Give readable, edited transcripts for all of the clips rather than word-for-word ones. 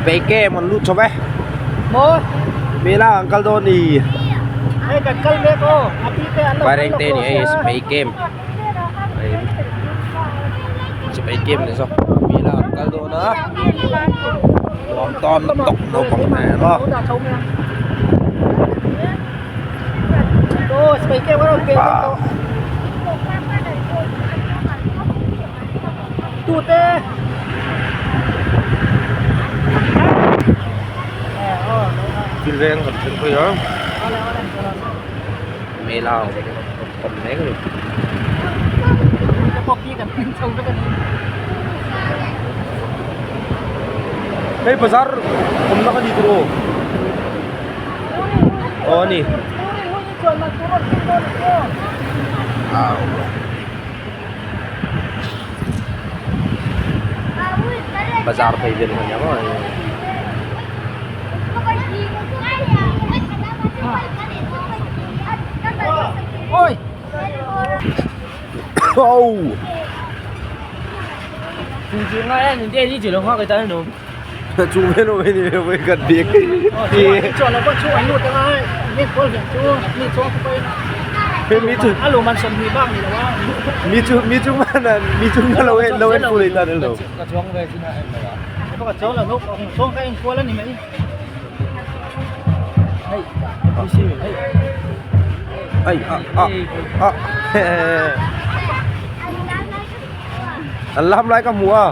Sipai camp an lut chho e Maw Mela an kal dawn ni Hei kan kal mek aw a pi te an lo Vaireng te ni hei sipai camp sipai camp ni zawk Mela an kal dawn a nuam tawn lutuk naupang nen aw. Aw sipai camp a rawn pe tawh Tute Thil veng kan thleng phei a Mela awm mek a ni. Hei bazar awmna ka ni tur aw aw a ni. Bazar phei vel a nia maw chu vel awm hei ni kan bik mi chu mi chu mana mi chu na lo en lo en pui ta lo ai a a a an lam lai ka hmu a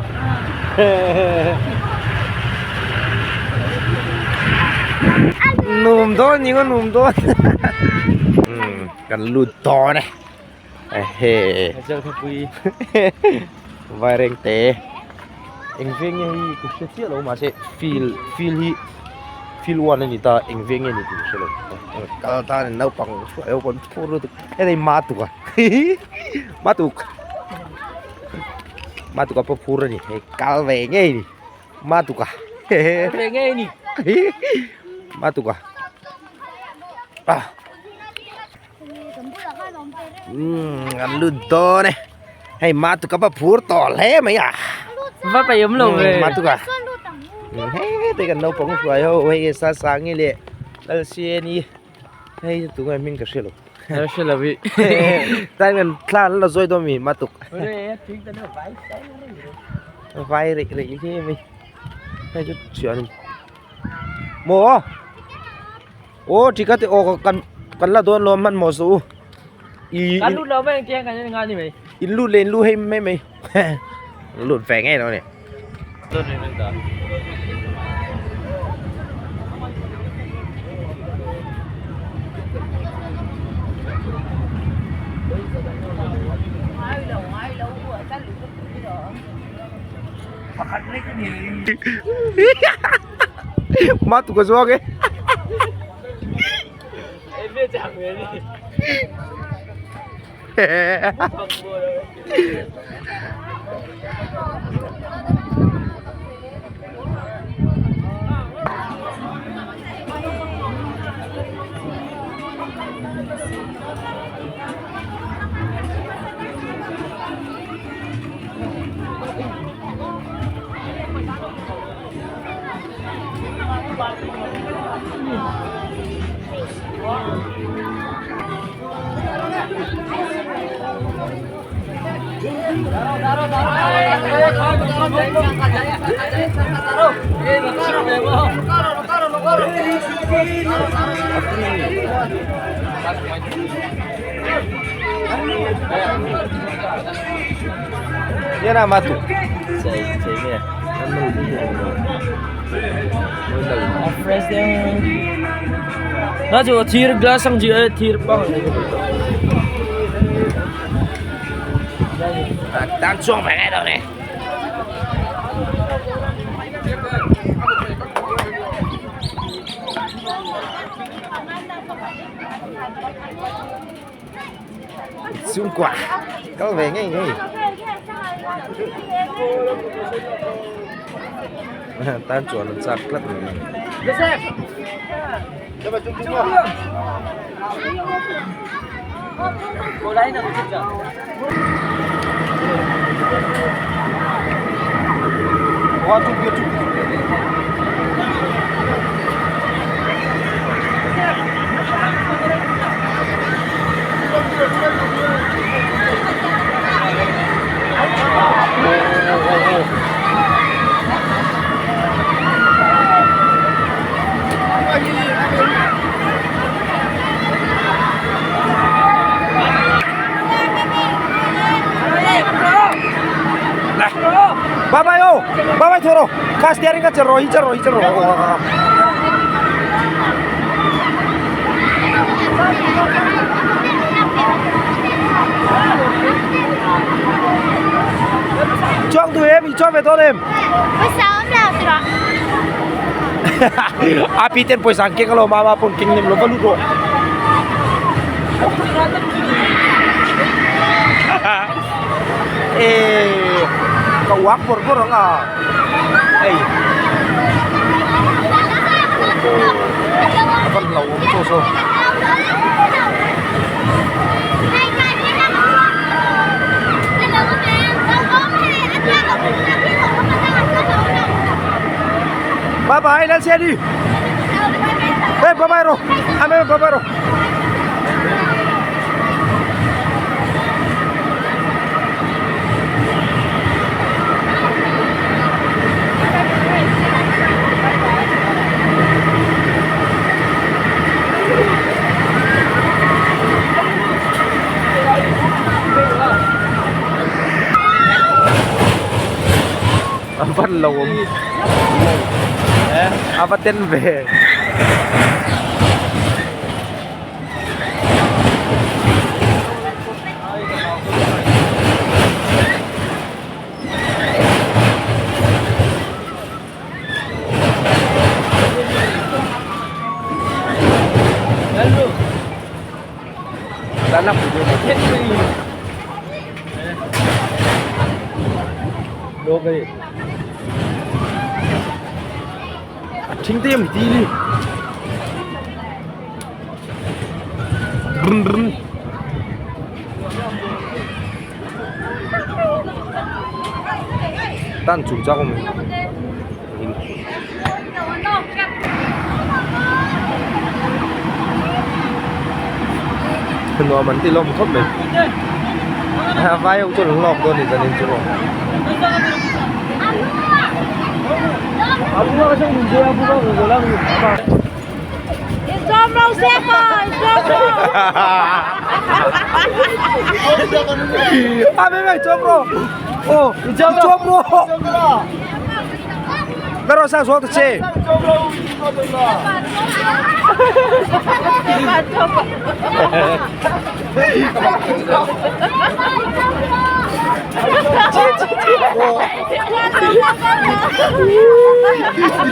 nuam dawn ni ngawt nuam dawn kan lut dawn e ehe vairengte eng veng nge hei ka hre chiah lo mahse field field hi field one a ni ta eng veng nge ni tih ka hre lo kal tan in naupang hruai ho pawn phur lutuk hei matuk a matuk matuk a pawh phur a ni hei kal ve ngei ni matuk a kal ve ngei ni matuk a ah umm an lut dawn e hei matuk a pawh phur tawh hle mai a va paih awm lo ve matuk a hei kan naupang hruai ho hei sasangi leh lalsiani hei chu tunge hming ka hre lo hre lo i tlai kan thla an la zawi dawn mi matuk vai rei rei hle mai hei chu chhiar maw aw tika te aw kan kan la dawn lo hmanhmawh suh u ih kan lut lo mai ang chiang kan en nga ni mai in lut leh in lu hei mai mai lut ve ngei lo ni. Ma tu ka zuang e. Yana matu. Nó chỉ thir glass sang gì ấy thir băng Đang chuông phải ngay đâu này. Xung quả. Có về ngay ngay. Tan chuan an chak tlat mai. Bye bye ô bye bye thôi rồi car steering ka chero hi chero hi chero chuang tu em i chuang ve dawn em a pi ten pawisa an keng alawm mama pawn keng nem lo va lut rawh eh ka uak bawrh bawrh ang a hei a van lo awm chaw saw. Bye bye lên xe đi. Ê bye bye rồi. À bye bye rồi. A van lo awm a va ten ve. A thing te em ti ni brun brun tan chung chak awm nuam an ti lawm khawp mai a vai ho chuan an lawk dawn a ni zanin chu aw. A mai mai chawm rawh aw chawm rawh ka rawh sang sual ta che.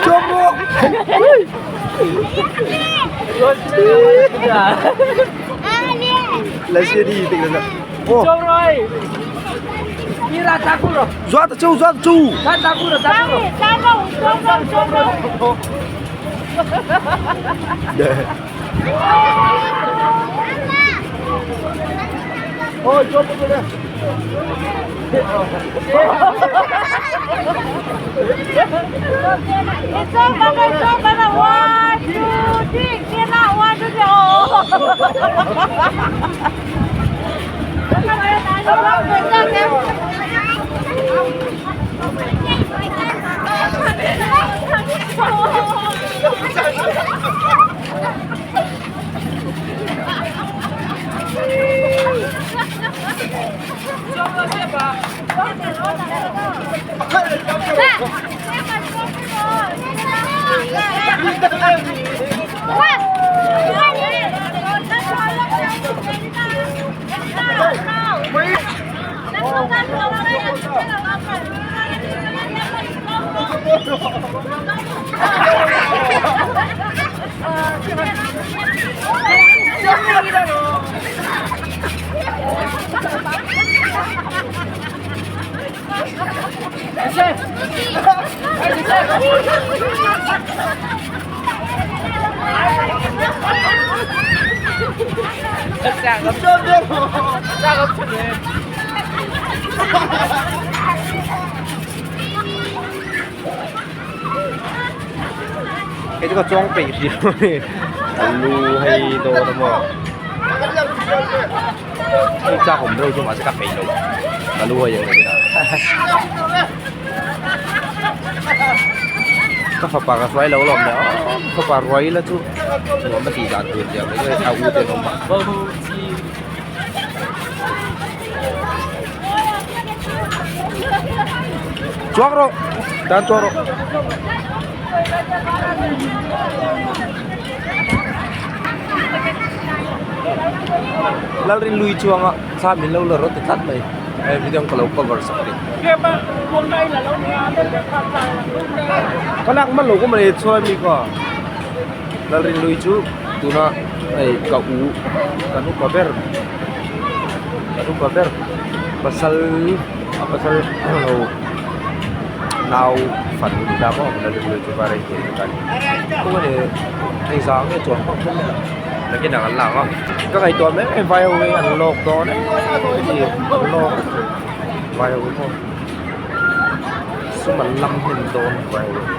Chawm rawh. Lấy xe đi tỉnh rồi. Ô. Doa ta chu, doa ta chu. Ôi, chốt tôi đây. Kei chu ka chuang peih hrih lo a ni. A lu hei dawn a maw. Hei chak awm deuh chu mahse ka peih lo. Ka lu hei ang lo a. Ka fapa ka hruai lo lawm le aw. Fapa ruai la chu nuam a tih dan tur zia mai chu a u te an awm a. Chuang rawh tan chuang rawh. Lalrin lui chuanga thla min lo la rawt ta tlat mai he video ka lo cover sak a ni. Ka lak man lo ka mawle chuan mi kha Lalrin lui chu tuna hei ka u kan upa ber kan upa ber pasal a pasal lo nau fanu ni ta maw Lalrin lui chu va rei thei ta ni kawng a ni hei zang nge chuan hmang thung mai nakin ah kan la ang a ka ngaihtuah mai mai vai ho hi an lawk dawn em em an lawk vai ho hi maw sum an lam hnem dawn vai ho hi.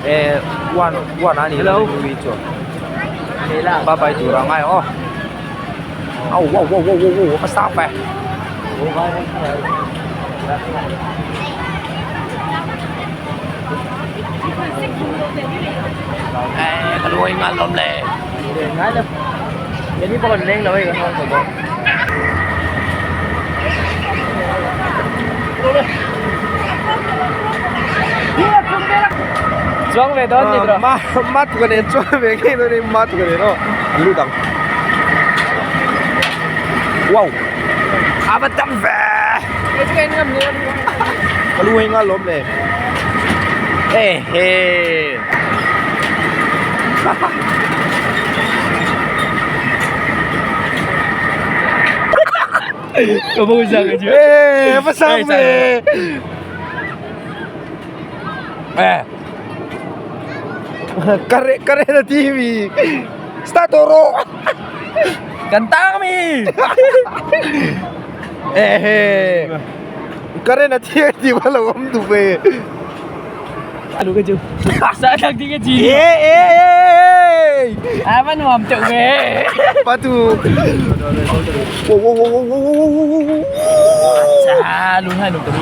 Eh one one a ni lo bye bye tur a ngai aw. Au wow wow wow wow wow sao về. Ê, cái đuôi ngon lắm lẹ. Jadi pokok leng lo kan ko ko. Chuang ve dawn ni tawh. Ma ma tu ka nen chuang ve ngei dawn ni ma tu ka nen aw an lut ang. Wow a va tam ve. Ka lu hei ngal lawm le. E he. Ka bo sang ka chu. Ê va sang ve. Eh. Kare kare na TV. Start ro. Kan tang mi. Eh. Kare na TV ti ba lo om tu ve. Alu ka chu. Sa thak ti ka chi. Ê ê ê. A va nuam teuh ve. Patu. Wow wow wow wow wow wow wow. Cha lun hai lun tu.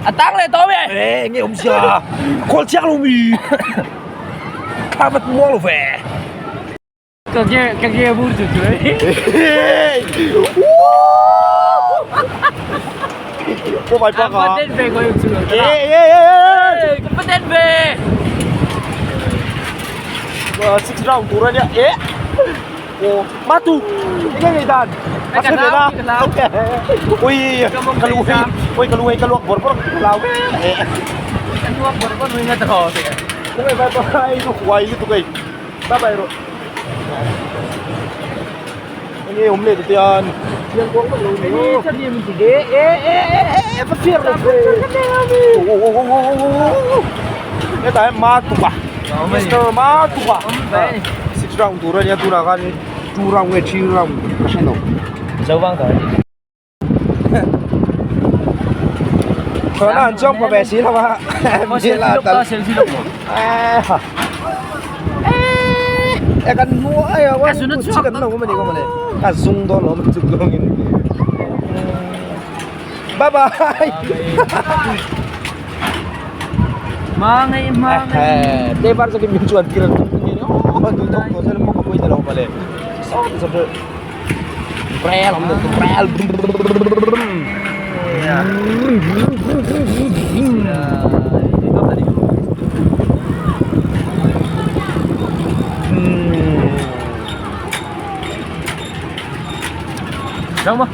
A tang leh tawh ve. Ê nghe ông già. Khawl chiak lo mi. Kha vat muang lo ve. Ka ge ka ge bur chu chu. Cô bài bác à? Paten ve ko chu. Ê ê ê ê. Ka paten ve. Six round tur ania. Ê. Ô ma tu. Enge ngei dan. A then ve na. Ui ka lu hei. Ui ka lu hei ka luak bawr bawr ka lau ve. Ka luak bawr bawr ui nga thaw te. Kung ai vai pa ai lu huai lu tu kai. Bye bye ro. Enge awm leh tutian. Chiang kuang vak lo ni. E e e e e va fiar lo ve. Ô ô ô ô ô ô. Hetah hian ma tuka. Mister ma tuka. Six round tur ania tunah khan two round nge three round ka hre lo. Zo vang tawh ani. Thlawhna an chuang pawh ve si lo a. E kan hmuh ai a one two three kan lo awm a ni kawng mawle a zung dawn lo awm chuk zawngin bye bye Hmangaih hmangaih te var zakin min chuan tir an tum nge ni aw duh tawk tawh chuan maw ka pawi ta lo mawle saw te chu brel awm deuh brel Đâu mà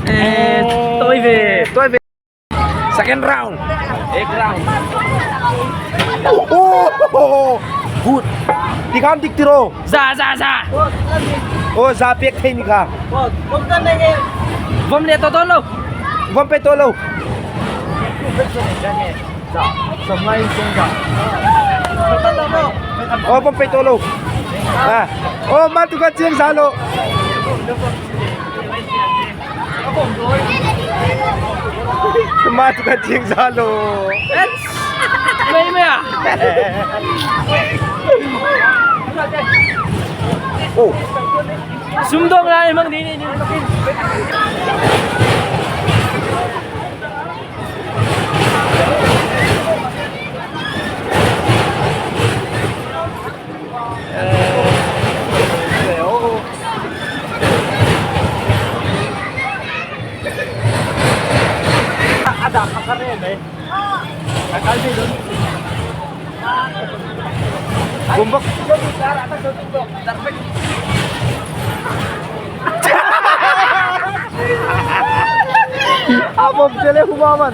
Ê, tôi về Tôi về Second round Ek round Oh, good Tikhan dik tiro Za za za Oh, za pek thei ni kha Vom le to to lo. Bawm pe tawh lo. Aw bawm pe tawh lo. À, aw ma tu ka chiang za lo. Ma tu ka chiang za lo. Mai mai à. Oh. Sumdawng lai mang ding ni. Bumbak. A bawm che le huma man.